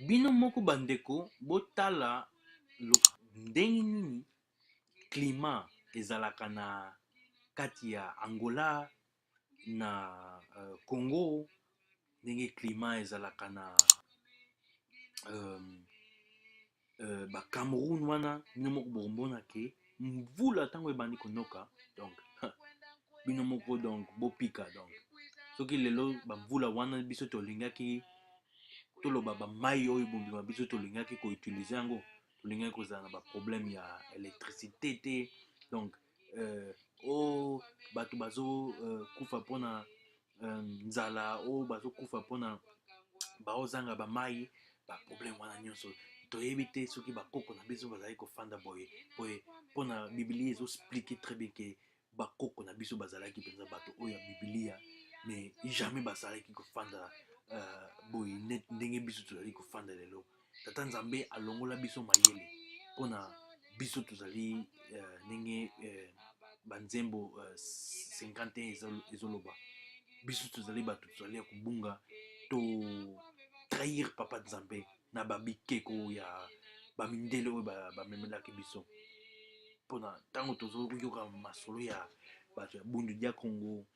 Bino moko bandeko botala ndenge nini climat ezalaka na kati ya Angola na Congo, ndenge climat ezalaka na ba Cameroun wana. Bino moko bokomona ke mvula ntango ebandi konoka, donc bino moko donc bopika. Donc soki lelo bamvula wana biso tolingaki toloba bamai oyo bobima, biso tolingaki koutiliser yango, tolingaki kozala na baproblème ya électricité te. Donc o bato bazokufa mpona nzala, oyo bazokufa mpona baozanga bamai, baproblème wana nyonso toyebi te soki bakoko na biso bazali kofanda boye boye. Mpona Biblia ezoexpliquer très bien ke bakoko na biso bazalaki mpenza bato oyo ya Bibilia, mais jamais bazalaki kofanda boye net ndenge biso tozali kofanda lelo. Tata Nzambe alongola biso mayele mpona biso tozali ndenge banzembo 51 ezoloba, biso tozali bato tozali ya kobunga, to trahir papa Nzambe na babikeko ya bamindele oyo bamemelaki biso. Mpona ntango tozoyoka masolo ya bato ya Bundu dia Congo,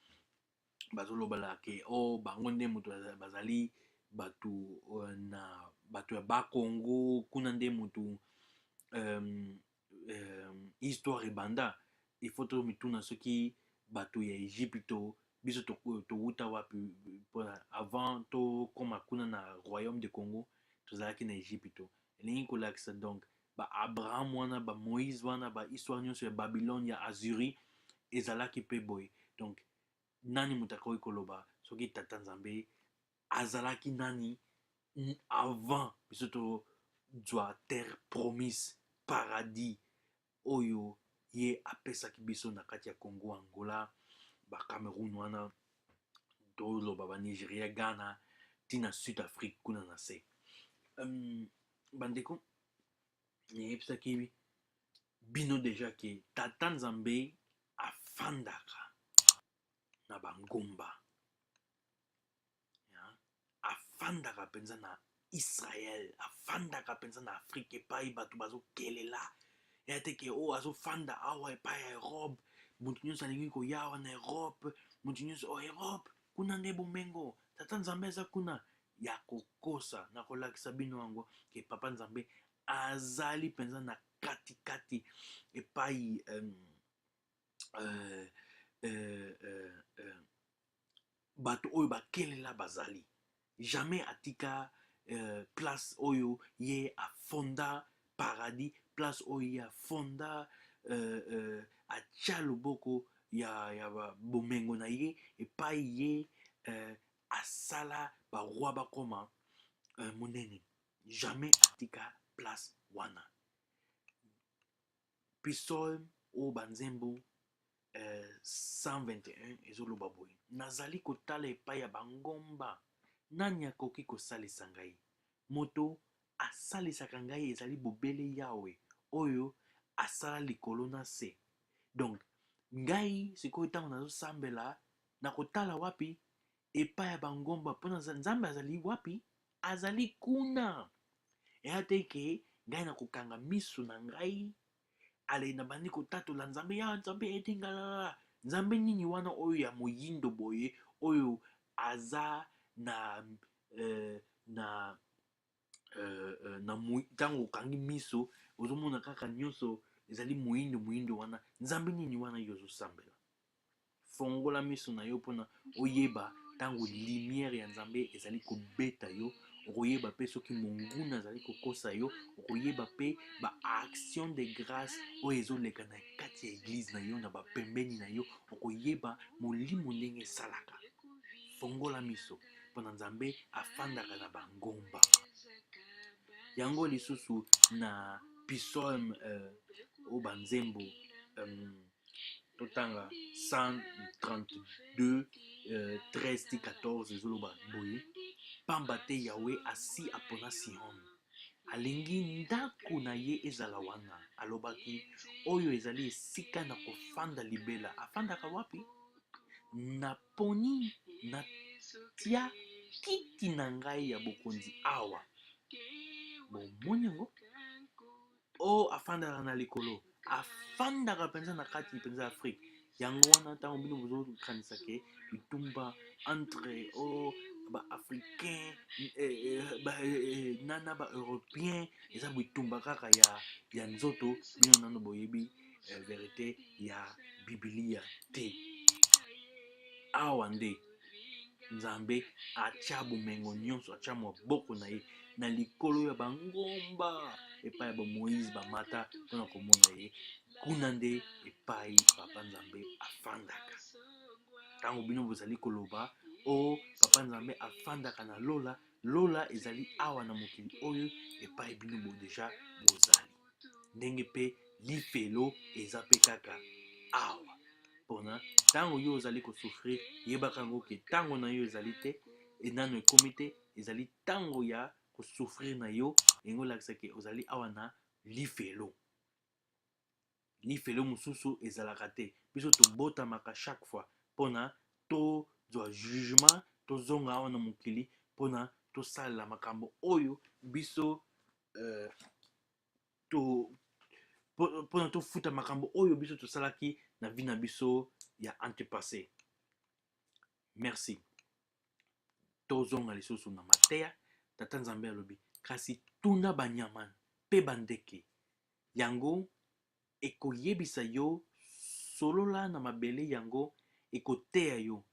bazolobala ke o bango nde moto bazali bato na bato ya Bakongo kuna, nde moto histoire ebanda. Il faut tomituna soki bato ya Egypte, biso towuta wapi? Mpona avant tokóma kuna na royaume de Congo, tozalaki na Egypte. Elingi kolakisa donc ba-Abraham wana, bamoïse wana, bahistoire nyonso ya Babylone, ya Asyrie ezalaki mpe boye. Donc nani moto akoki koloba soki tata Nzambe azalaki nani avant biso tozwa terre promise, paradis oyo ye apesaki biso na kati ya Congo, Angola, bacameroun wana, toloba baNigeria, Ghana, ntina Sud Afrique kuna na se? Bandeko, nayebisaki bino déjà ke tata Nzambe afandaka na bangomba, afandaka mpenza na Israel, afandaka mpenza na Afrike epai bato bazokelela ya te ke oyo azofanda awa epai ya Europe. Moto nyonso alingi koya awa na Europe, moto nyonso o Europe kuna nde bomengo, tata Nzambe aza kuna. Ya kokosa. Na kolakisa bino yango ke papa Nzambe azali mpenza na katikati epai bato oyo bakelela bazali. Jamais atika place oyo ye afonda paradis, place oyo ye afonda, atia loboko ya bomengo na ye, epai ye asala baroi bakoma monene. Jamais atika place wana. Psaume oyo banzembo 121 ezoloba boye: "Nazali kotala epai ya bangomba, nani akoki kosalisa ngai? Moto asalisaka ngai ezali bobele Yawe oyo asala likolo na se." Donc ngai sikoyo ntango nazosambela, nakotala wapi? Epai ya bangomba. Mpona Nzambe azali wapi? Azali kuna. Eya te ke ngai nakokanga miso na ngai, ale nabandi kotatola Nzambe ya Nzambe etingalala. Nzambe nini wana oyo ya moyindo boye, oyo aza na ntango okangi miso ozomona kaka nyonso ezali moyindo moyindo wana? Nzambe nini wana yo ozosambela? Fongola miso na yo mpona oyeba ntango lumière ya Nzambe ezali kobeta yo, okoyeba mpe soki monguna azali kokosa yo, okoyeba mpe baaction de grâce oyo ezoleka na kati ya église na yo, na bapembeni na yo, okoyeba molimo ndenge esalaka. Fongola miso mpona Nzambe afandaka na bangomba. Yango lisusu na psaume oyo banzembo totanga 132 13 ti 14, ezoloba boye: "Pamba te Yawe asi apona Sion." Alingi ndako na ye ezala wana. Alobaki, Oyo ezali esika na kofanda libela. Afandaka wapi? Naponi natia kiti na ngai ya bokonzi awa. Bomoni yango? O oh, afandaka na likolo, afandaka mpenza na kati mpenza ya Afrique. Yango wana ntango bino bozokanisa ke bitumba entre o oh, baafricain eh, eh, ba, eh, na na baeuropéen eza bitumba kaka ya, ya nzoto, bino nano boyebi eh, verite ya Bibilia te. Awa nde Nzambe atya bomengo nyonso, atya maboko na ye na likolo ya bangomba epai ya bamoize bamata mpo na komona ye. Kuna nde epai Papa Nzambe afandaka. Ntango bino bozali koloba o oh, Papa Nzambe afandaka na lola, lola ezali awa na mokili oyo epai bino bo deja bozali. Ndenge mpe lifelo eza mpe kaka awa. Pona ntango yo ozali kosouffrir, yebaka yango ke ntango na yo ezali te, nano ekomi te, ezali ntango ya kosouffrir na yo, elingi olakisa ke ozali awa na lifelo. Lifelo mosusu ezalaka te. Biso tobotamaka chaque fois pona tozwa jugement, tozonga awa na mokili pona tosalela makambo oyo biso to mpona tofuta makambo oyo biso tosalaki na vie na biso ya antepassé. Merci. Tozonga lisusu na mateya. Tata Nzambe alobi, kasi tuna banyama mpe bandeke, yango ekoyebisa yo, solola na mabele, yango ekoteya yo.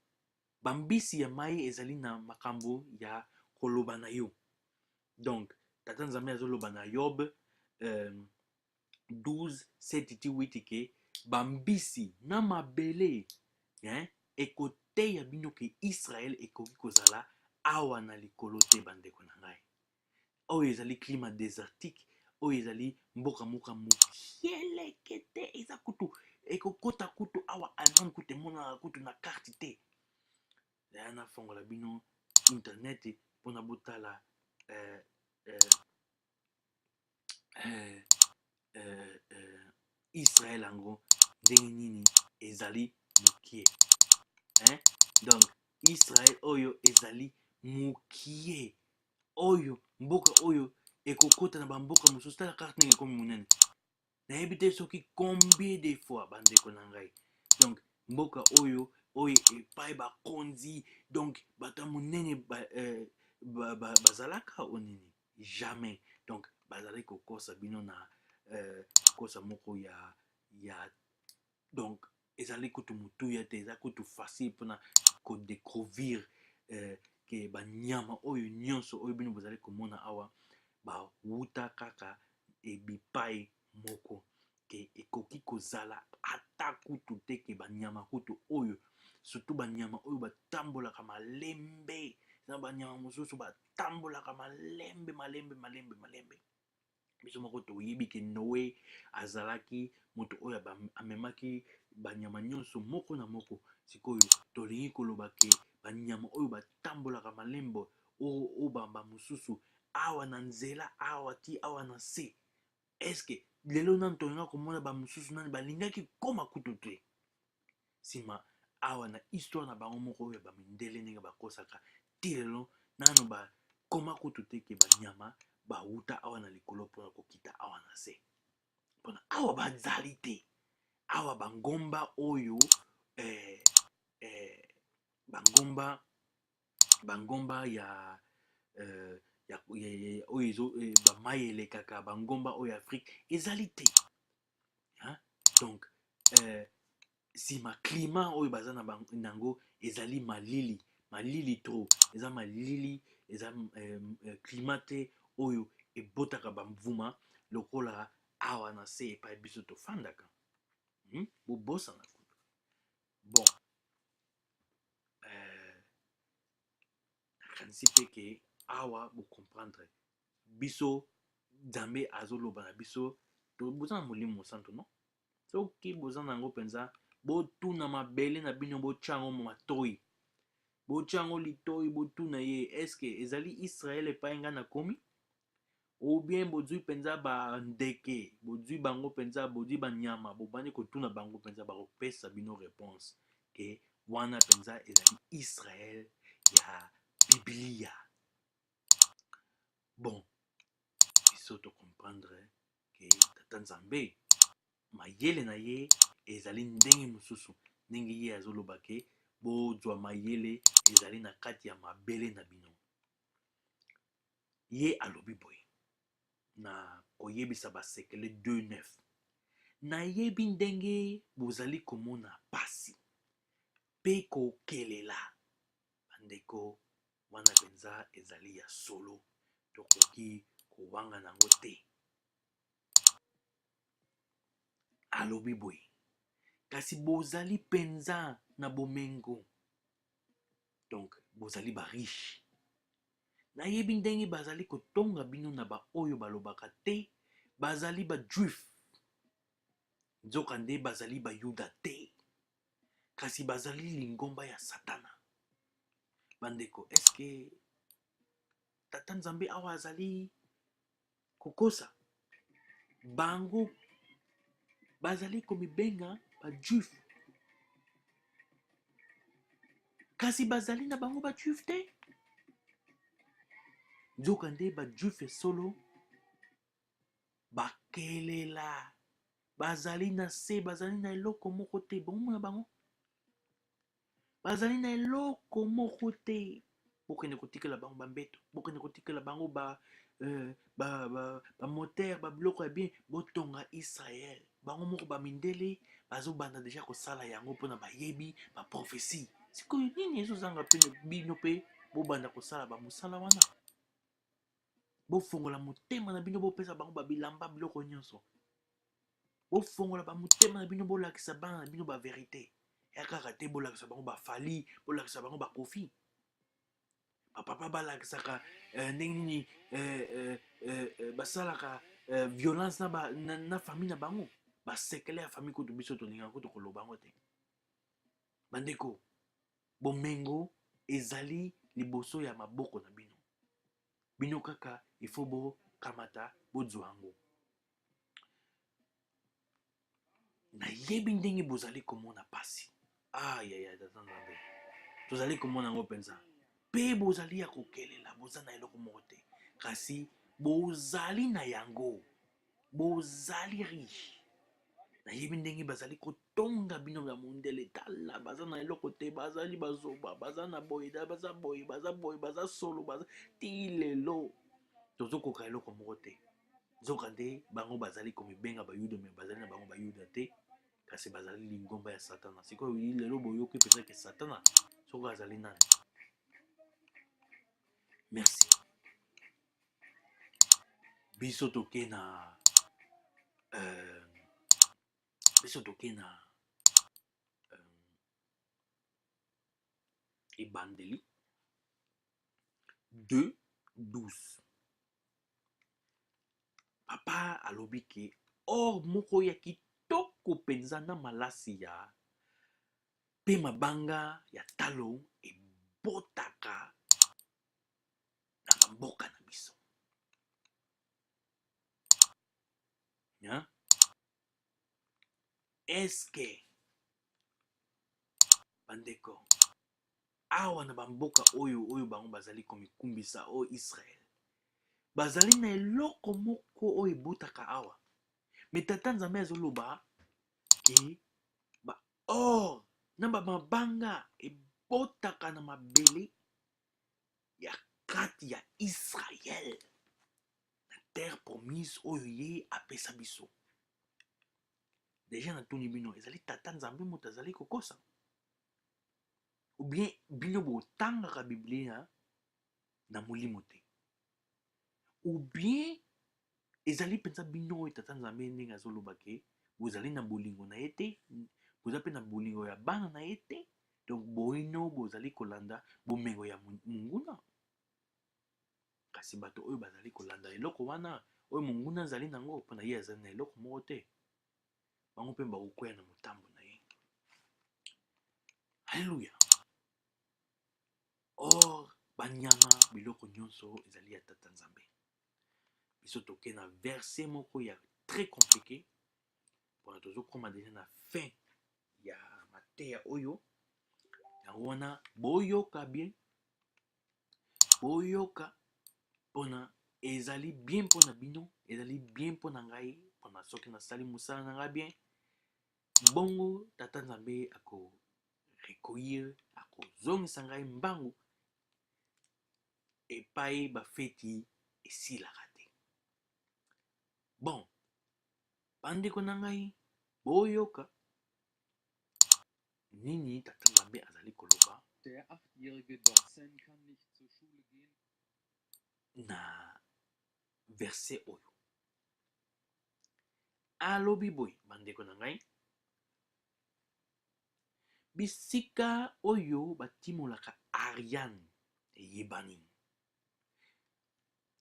Bambisi ya mai ezali na makambo ya koloba na yo. Donc Tata Nzambe azoloba na Yob 12 7 ti 8 ke bambisi na mabele hein, ekoteya bino ke Israël ekoki kozala awa na likolo te. Bandeko na ngai, oyo ezali climat désertique, oyo ezali mboka moko ya mokieleke te, eza kutu ekokota kutu awa Allemagne kutu emonanaka kutu na carte te. Naya nafongola bino internet mpona botala Israël yango ndenge nini ezali mokie, hein? Donc Israël oyo ezali mokie, oyo mboka oyo ekokota na bamboka mosusu. Tala carte ndenge ekomi monene, nayebi te soki combien de fois bandeko na ngai. Donc mboka oyo oyo epai bakonzi, donc bato ya monene bazalaka ba, ba, o nini jamais. Donc bazalaki kokosa bino na kosa moko ya ya donc ezali kutu motuya te, eza kutu facile mpona kodécouvrir ke banyama oyo nyonso oyo bino bozali komona awa bawuta kaka ebipai moko, ke ekoki kozala ata kutu te ke banyama kutu oyo, surtout banyama oyo batambolaka malembe, na banyama mosusu batambolaka malembe malembe malembe malembe. Biso moko toyebi ke Noe azalaki moto oyo amemaki banyama nyonso moko na moko. Sikoyo tolingi koloba ke banyama oyo batambolaka malembe oyo bamba mosusu awa na nzela awa ti awa na se, eske lelo nani tolinga komona bamosusu nani balingaki koma kutu te nsima awa na histoire na bango moko oyo bamindele ndenge bakosaka ti lelo nano bakoma kutu te ke banyama bawuta awa na likolo mpona kokita awa na se, mpona awa bazali te. Awa bangomba oyo bangomba bangomba ya, ya, ya, ya oyo ezo bamai elekaka, bangomba oyo Afrique ezali te, hein? Donc nsima climat oyo baza na nango ezali malili malili trop, eza malili, eza climat te oyo ebotaka bamvuma lokola awa na se epai biso tofandaka. Bobosana kutu. Bon, nakanisi mpe ke awa bocomprendre biso. Nzambe azoloba na biso, boza na Molimo Mosantu, non? Soki boza na yango mpenza, botuna mabele na bino, botya yango matoi, botya yango litoi, botuna ye, eske ezali Israele epai ngai nakomi? Ou bien bozwi mpenza bandeke, bozwi bango mpenza, bozwi banyama, bobandi kotuna bango mpenza, bakopesa bino réponse ke wana mpenza ezali Israël ya Biblia. Bon, biso tocomprendre ke Tata Nzambe mayele na ye ezali ndenge mosusu, ndenge ye azoloba ke bozwa mayele ezali na kati ya mabele na bino. Ye alobi boye na koyebisa basekele 2:9: nayebi ndenge bozali komona pasi mpe kokelela. Bandeko, wana mpenza ezali ya solo, tokoki kowanga nango te. Alobi boye: kasi bozali mpenza na bomengo, donc bozali bariche. Nayebi ndenge bazali kotonga bino na baoyo balobaka te bazali bajuif, nzokande bazali bayuda te, kasi bazali lingomba ya Satana. Bandeko, eske Tata Nzambe awa azali kokosa bango? Bazali komibenga bajuif, kasi bazali na bango bajuif te, nzokande bajuif ya solo bakelela, bazali na se, bazali na eloko moko te. Bomona bango bazali na eloko moko te. Bokende kotikela bango bambeto, bokende kotikela bango bamotere, babiloko ya bien, botonga Israel. Bango moko bamindele bazobanda deja kosala yango mpona bayebi baprofesi. Sikoyo nini ezozanga mpe bino mpe bobanda kosala bamosala wana? Bofongola motema na bino, bopesa bango babilamba, biloko nyonso. Bofongola bamotema na bino, bolakisa bana na bino baverité ya kaka te. Bolakisa bango bafali, bolakisa bango bakofi, bapapa balakisaka ndenge nini basalaka violence na famille na bango, basekele ya famille. Kutu biso tolingaka kutu koloba yango te. Bandeko, bomengo ezali liboso ya maboko na bino. Bino kaka ifo bokamata, bozwa yango. Nayebi ndenge bozali komona pasi. Ayaya, Tata Nzambe, tozali komona yango mpenza. Mpe bozali ya kokelela, boza na eloko moko te, kasi bozali na yango, bozali riche. Nayebi ndenge bazali kotonga bino ya mondele. Tala, baza na eloko te, bazali bazoba, baza na boye, baza boye, baza boye, baza solo, baza ti lelo tozokoka eloko moko te. Nzokande bango bazali komibenga bayuda, me bazali na bango bayuda te, kasi bazali lingomba ya Satana. Sikoyo lelo boyoki mpenza ke Satana soki azali nani. Merci. Biso toke na Ebandeli 2 12. Papa alobi ke or moko ya kitoko mpenza na malasi ya mpe mabanga ya talo ebotaka na bamboka na biso. Eske bandeko, awa na bamboka oyo oyo bango bazali komikumbisa oyo Israel, bazali na eloko moko oyo ebotaka awa? Me Tata Nzambe azoloba ke ba or na bamabanga ebotaka na mabele ya kati ya Israel, na terre promise oyo ye apesa biso. Deja natuni bino, ezali Tata Nzambe moto azali kokosa, ou bien bino botangaka Biblia na molimo te, ou bien ezali mpenza bino oyo Tata Nzambe ndenge azoloba ke bozali na bolingo na ye te, boza mpe na bolingo ya bana na ye te? Donc boino bozali kolanda bomengo ya monguna, kasi bato oyo bazali kolanda eloko wana oyo monguna azali nango, mpona ye azali na eloko moko te, bango mpe bakokwea na motambo na ye. Alleluya. Or banyama, biloko nyonso ezali ya Tata Nzambe. Biso toke na verset moko ya très compliqué mpona tozokoma deja na fin ya mateya oyo. Yango wana boyoka bien, boyoka mpona ezali bien mpona bino, ezali bien mpona ngai, mpona soki nasali mosala na ngai bien, bongo Tata Nzambe ako recueillir, akozongisa ngai mbangu epai bafeti esilaka te. Bon, bandeko na ngai, boyoka nini Tata Nzambe azali koloba. Der achtjährige Dorsen kann nicht zur Schule gehen. Na verset oyo alobi boye, bandeko na ngai, bisika oyo batimolaka Ariane eyebani,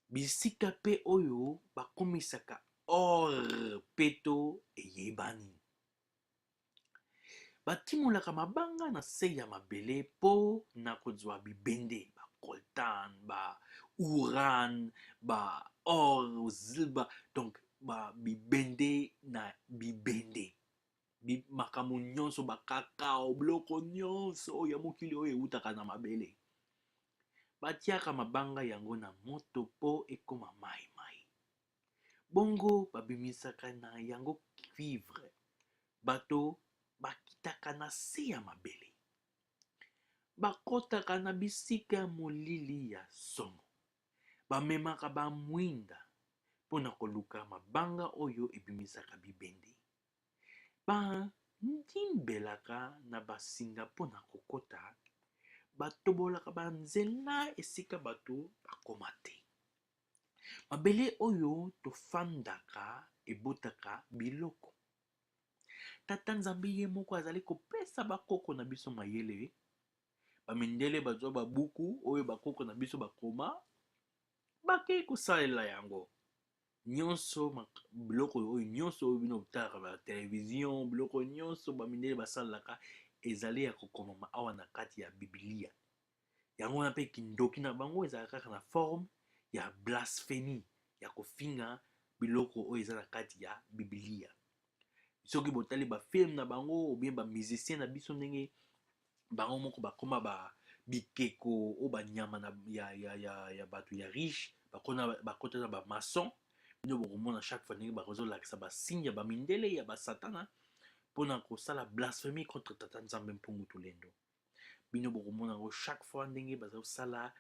bisika mpe oyo bakomisaka or peto eyebani. Batimolaka mabanga na se ya mabele mpo na kozwa bibende, ba coltan, ba urane, ba or, zilba, donc ba bibende na bibende, makambo nyonso, bakakao, biloko nyonso oyo ya mokili oyo ewutaka na mabele. Batiaka mabanga yango na moto mpo ekoma mai mai, bongo babimisaka na yango cuivre. Bato bakitaka na se ya mabele, bakɔtaka na bisika ya molili ya somo, bamemaka bamwinda mpo na koluka mabanga oyo ebimisaka bibende, bandimbelaka na basinga mpo na kokɔta, batobolaka banzela esika bato bakoma te. Mabele oyo tofandaka ebotaka biloko. Tata Nzambe ye moko azali kopesa bakoko na biso mayele. Bamindele bazwa babuku oyo bakoko na biso bakoma, bakei kosalela yango nyonso. Biloko oyo nyonso oyo bino botalaka ba télévision, biloko nyonso bamindele basalelaka, ezali ya kokomama awa na kati ya Bibilia. Yango wana mpe kindoki na bango ezalaka kaka na forme ya blasphémie, ya kofinga biloko oyo eza na kati ya Bibilia. Soki botali bafilm na bango ou bien bamusicien na biso, ndenge bango moko bakóma ba bikeko oyo banyama na, ya bato ya riche, bakota na bamaçon, bino bokomona chaque fois ndenge bakozolakisa basigne ya bamindele, ya basatana, mpona kosala blasphémie contre Tata Nzambe Mpungu Tulendo. Bino bokomona yango chaque fois ndenge bazosala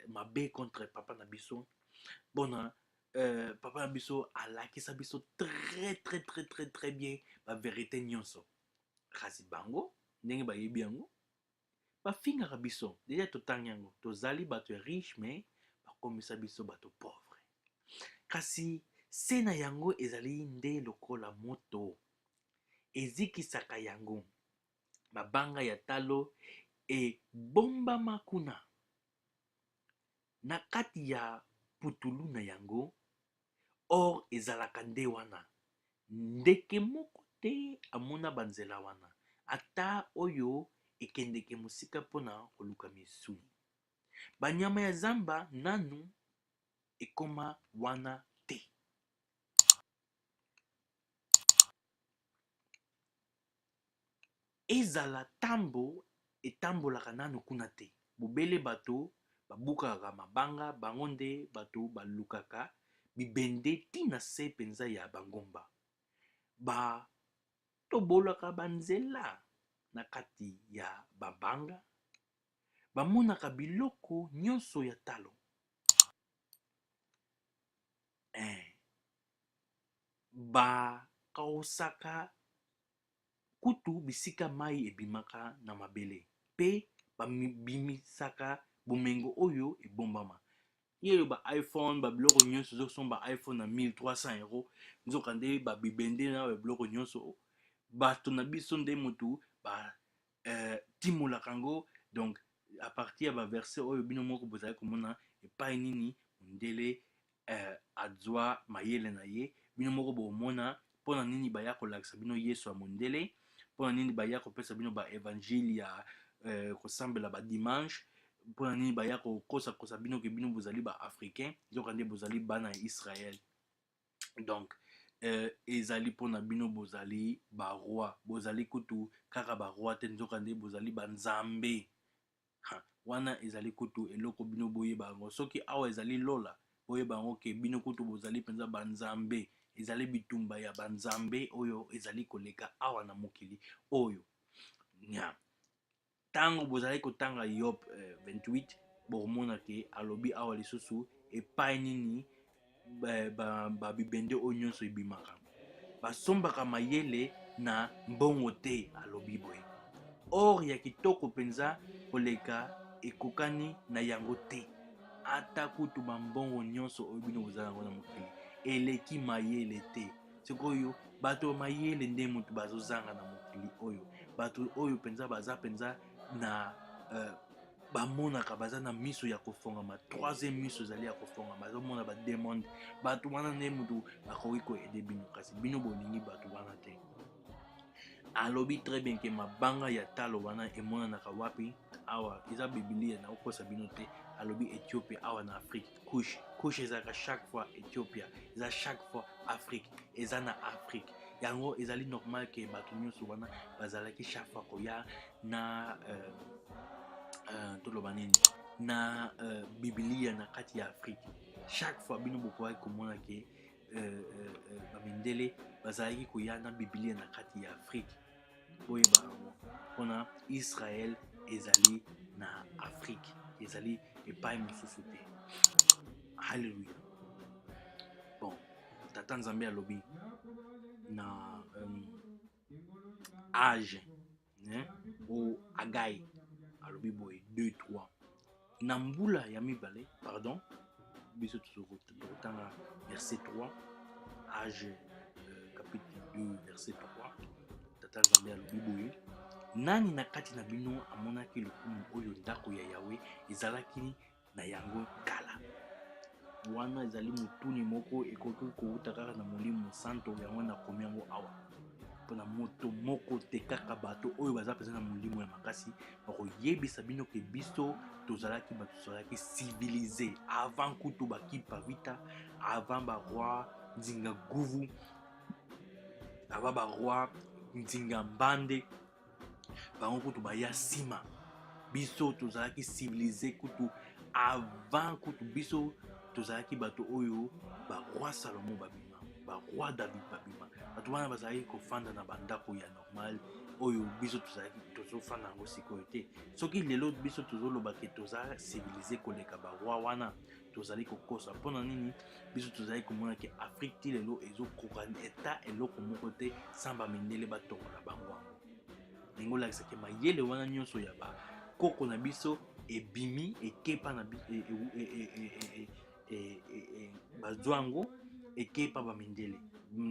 mabe contre papa na biso, mpona papa na biso alakisa biso très très très très très bien bavérité nyonso. Kasi bango, ndenge bayebi yango, bafingaka biso. Deja totangi yango, tozali bato ya riche, mais bakomisa biso bato pauvre. Kasi se na yango ezali nde lokola moto ezikisaka yango. Mabanga ya talo ebombama kuna na kati ya putulu na yango, or ezalaka nde wana. Ndeke moko te amona banzela wana, ata oyo ekendeke mosika mpona koluka misuni. Banyama ya zamba nanu ekoma wana te. Ezala ntambo etambolaka nanu kuna te. Bobele bato babukaka mabanga, bango nde bato balukaka bibende ntina se mpenza ya bangomba, batobolaka banzela na kati ya babanga, bamonaka biloko nyonso ya talo. Bakausaka kutu bisika mai ebimaka na mabele, mpe babimisaka bomengo oyo ebombama. Ye oyo ba iPhone, babiloko nyonso, ozosomba iPhone na 1300 euro, nzoka nde babibende na babiloko nyonso, bato na biso nde motu batimolaka yango. Donc à partir ya baverset oyo, bino moko bozali komona epai nini mondele azwa mayele na ye. Bino moko bomona mpona nini baya kolakisa bino Yesu ya mondele, mpona nini baya kopesa bino baevangile ya kosambela badimanche. Mpo na nini baya kokosakosa bino ke bino bozali ba africain, nzokande bozali bana ya Israel? Donc ezali mpona bino bozali baroi, bozali kutu kaka baroi te, nzokande bozali banzambe. Ha, wana ezali kutu eloko bino boyeba yango. Soki awa ezali lola, boyeba yango ke bino kutu bozali mpenza banzambe. Ezali bitumba ya banzambe oyo ezali koleka awa na mokili oyo. Nya ntango bozali kotanga Yob 28, bokomona ke alobi awa lisusu epai nini babibende oyo nyonso ebimaka. Basombaka mayele na mbongo te. Alobi boye, or ya kitoko mpenza koleka ekokani na yango te. Ata kutu bambongo nyonso oyo bino boza yango na mokili eleki mayele te. Sikoyo bato ya mayele nde moto bazozanga na mokili oyo. Bato oyo mpenza baza mpenza na bamonaka, baza na miso ya kofongama, troisième miso ezali ya kofongama, bazomona bademande. Bato wana nde moto bakoki koaider bino, kasi bino bolingi bato wana te. Alobi très bien ke mabanga ya talo wana emonanaka wapi? Awa eza Bibilia, na kokosa bino te. Alobi Ethiopia, awa na Afrique. Couche, Couche ezalaka chaque fois Ethiopia, eza chaque fois Afrique, eza na Afrique. Yango ezali normal ke bato nyonso wana bazalaki chaque fois koya na toloba nini, na Bibilia na kati ya Afrique. Chaque fois bino bokokaki komona ke bamindele bazalaki koya na Bibilia na kati ya Afrique. Boyeba yango, mpona Israel ezali na Afrique, ezali epai mosusu te. Halleluya. Bon, Tata Nzambe alobi na age o Agai, alobi boye 2 3 na mbula ya mibale, pardon, biso tokotanga verset 3, age chapitre 2 verset 3. Tata Nzambe alobi boye: "Nani na kati na bino amonaki lokumu oyo ndako ya Yawe ezalaki na yango kala?" Wana ezali motuni moko ekoki kowuta kaka na Molimo Santo. Yango nakomi yango awa mpona moto moko te, kaka bato oyo baza mpenza na molimo ya makasi bakoyebisa bino ke biso tozalaki bato tozalaki civilisé avant kutu bakipa vita, avant baroi Nzinga Guvu, avant baroi Nzinga Mbande. Bango kutu baya nsima. Biso tozalaki civilisé kutu avant kutu. Biso tozalaki bato oyo baroi Salomo babima, baroi David babima. Bato wana bazalaki kofanda na bandako ya normal oyo biso tozalaki tozofanda yango sikoyo te. Soki lelo biso tozoloba ke toza civilisé koleka baroi wana, tozali kokosa. Mpona nini? Biso tozali komona ke Afrique ti lelo ezokoka eta eloko moko te sans bamindele batongola bango yango. Ndenge olakisaki mayele wana nyonso ya bakoko na biso ebimi, ekepa na bazwa yango, ekepa bamindele.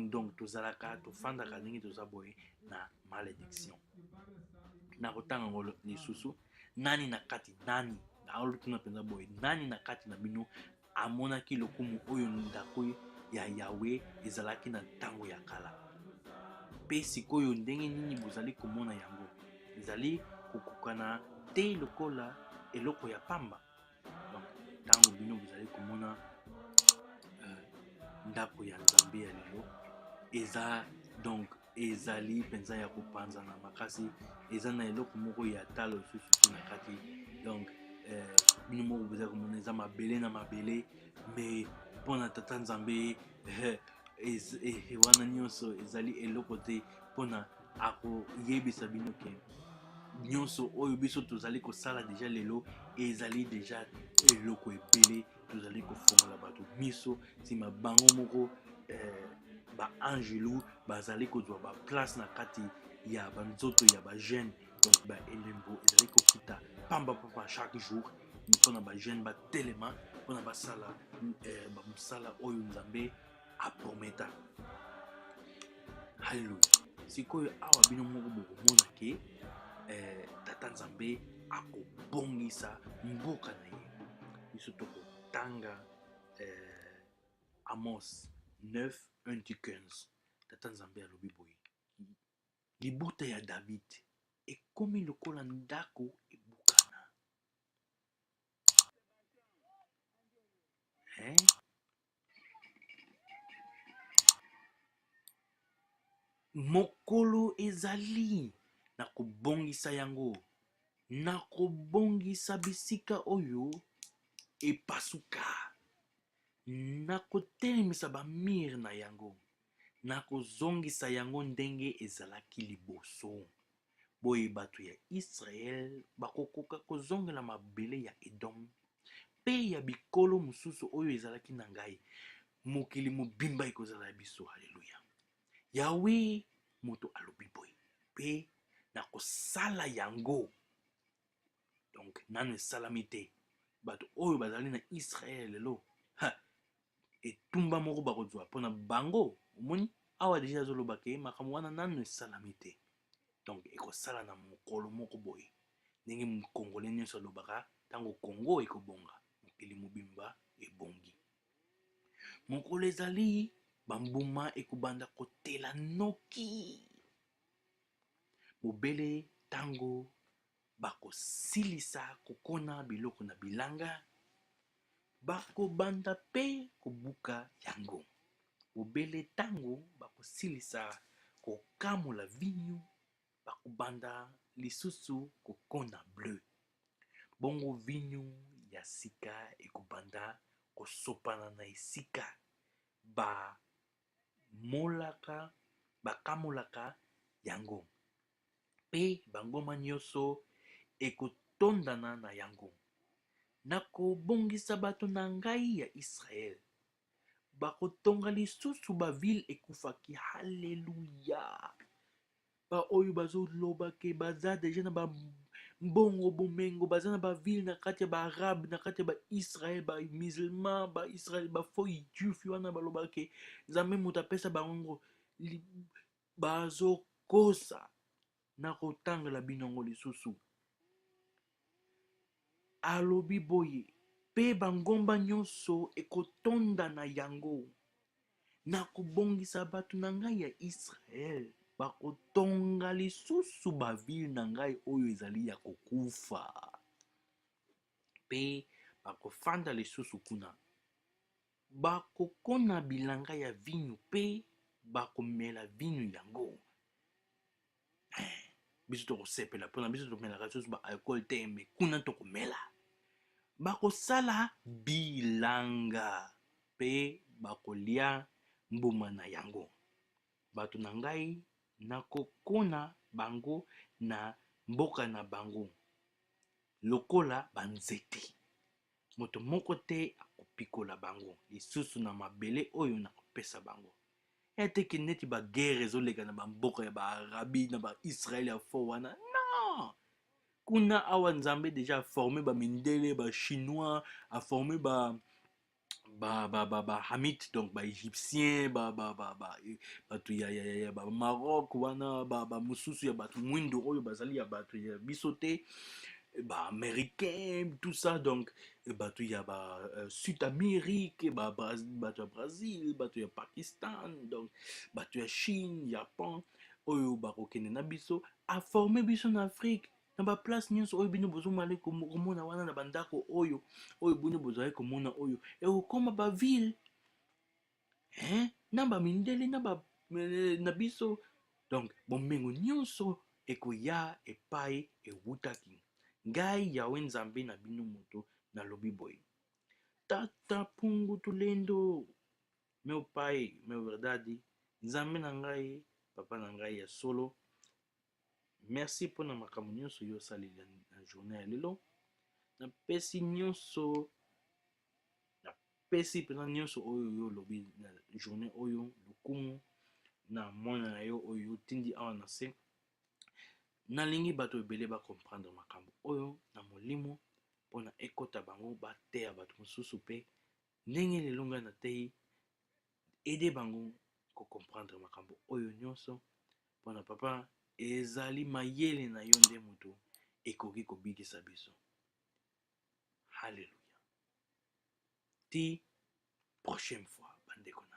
Donc tozalaka, tofandaka ndenge toza boye na malédiction. Na kotanga yango lisusu, nani na kati, nani aolutuna mpenza boye, nani na kati na bino amonaki lokumu oyo ndako ya Yawe ezalaki na ntango ya kala? Mpe sikoyo ndenge nini bozali komona yango? Ezali kokokana te lokola eloko ya pamba. Donc ntango bino bozali komona ndako ya Nzambe ya lelo eza, donc ezali mpenza ya kopanzana makasi, eza na eloko moko ya talo lisusu te na kati. Donc bino moko bozali komona eza mabele na mabele. Mais mpona Tata Nzambe, wana nyonso ezali eloko te, mpona akoyebisa bino ke nyonso oyo biso tozali kosala deja lelo ezali deja eloko ebele. Tozali kofongola bato miso nsima bango moko baangelu bazali kozwa baplace na kati ya banzoto ya bajeune. Donc baelembo ezali kokita pamba pamba chaque jour mpona bajeune batelema, mpona basala bamosala oyo Nzambe aprometa. Halleluya. Sikoyo awa bino moko bokomona ke Tata Nzambe akobongisa mboka na ye. Biso tokotanga Amos 9 1 15. Tata Nzambe alobi boye: "Libota ya David ekomi lokola ndako ebukana." Mokolo ezali na kobongisa yango, na kobongisa bisika oyo epasuka, na kotelemisa bamire na yango, na kozongisa yango ndenge ezalaki liboso. Boye bato ya Yisraele bakokoka kozongela mabele ya Edome mpe ya bikolo mosusu oyo ezalaki na ngai. Mokili mobimba ekozala ya biso. Haleluya! Yawe moto alobi boye, mpe nakosala yango. Donc nano esalami te. Bato oyo bazali na Israël lelo, ha, etumba moko bakozwa mpona bango. Omoni awa deja azoloba ke makambo wana nano esalami te, donc ekosala na mokolo moko boye, ndenge Congolais nyonso alobaka, ntango Congo ekobonga, mokili mobimba ebongi. Mokolo ezali, bambuma ekobanda kotela noki, bobele ntango bakosilisa kokona biloko na bilanga, bakobanda mpe kobuka yango. Bobele ntango bakosilisa kokamola vinyo, bakobanda lisusu kokona ble. Bongo vinyo ya sika ekobanda kosopana na esika bamolaka, bakamolaka yango, mpe bangomba nyonso ekotondana na yango. Nakobongisa bato na ngai ya Israele, bakotonga lisusu bavile ekufaki. Haleluya! Baoyo bazoloba ke baza deja na bambongo bomengo, baza na bavile na kati ya baarabe, na kati ya baisrael, bamusulman, baisrael, bafoi juif wana balobaka ke Nzambe moto apesa bango, bazokosa. Nakotangela bino yango lisusu. Alobi boye, mpe bangomba nyonso ekotonda na yango. Nakobongisa bato na ngai ya Israele, bakotonga lisusu bavile na ngai oyo ezali ya kokufa, mpe bakofanda lisusu kuna. Bakokona bilanga ya vinyo mpe bakomela vinyo yango. Eh, biso tokosepela mpona biso tomelaka lisusu ba alcool te, me kuna tokomela. Bakosala bilanga mpe bakolia mbuma na yango. Bato na ngai, nakokona bango na mboka na bango lokola banzete. Moto moko te akopikola bango lisusu na mabele oyo nakopesa bango. Ya te ke neti ba guerre ezoleka na bamboka ya baarabie na baisraele ya fo wana, non! Kuna awa Nzambe deja aforme ba mindele, ba chinois, aforme ba ba ba ba ba hamite, donc ba égyptien, ba ba ba ba bato ya ya ya ba Maroc wana, ba ba mosusu ya bato mwindo oyo bazali ya bato ya biso te, ba américain, tout ça, donc bato ya ba Sud Amérique, ba bato ya Brésil, bato ya Pakistan, donc bato ya Chine, Japon, oyo bakokende na biso, aforme biso na Afrique, na baplace nyonso oyo bino bozomali komona wana, na bandako oyo oyo bino bozali komona oyo ekokoma bavile, hein? Na bamindele na ba na biso, donc bomengo nyonso ekoya epai ewutaki. Ngai Yawe Nzambe na bino moto nalobi boye. Tata Pungu Tulendo, meu pai, meu verdade, Nzambe na ngai, papa na ngai ya solo, merci mpo na makambo nyonso yo osaleli na journée ya lelo. Napesi nyonso, napesi mpenza nyonso oyo yo olobi na journée oyo, lokumu na mwana na yo oyo otindi awa na se. Nalingi bato ebele bacomprendre makambo oyo na molimo mpona ekota bango, bateya bato mosusu mpe ndenge lelo ngai nateyi, aide bango kocomprendre makambo oyo nyonso mpona papa ezali mayele na yo nde moto ekoki kobikisa biso. Haleluya, ti prochaine fois bandeko na.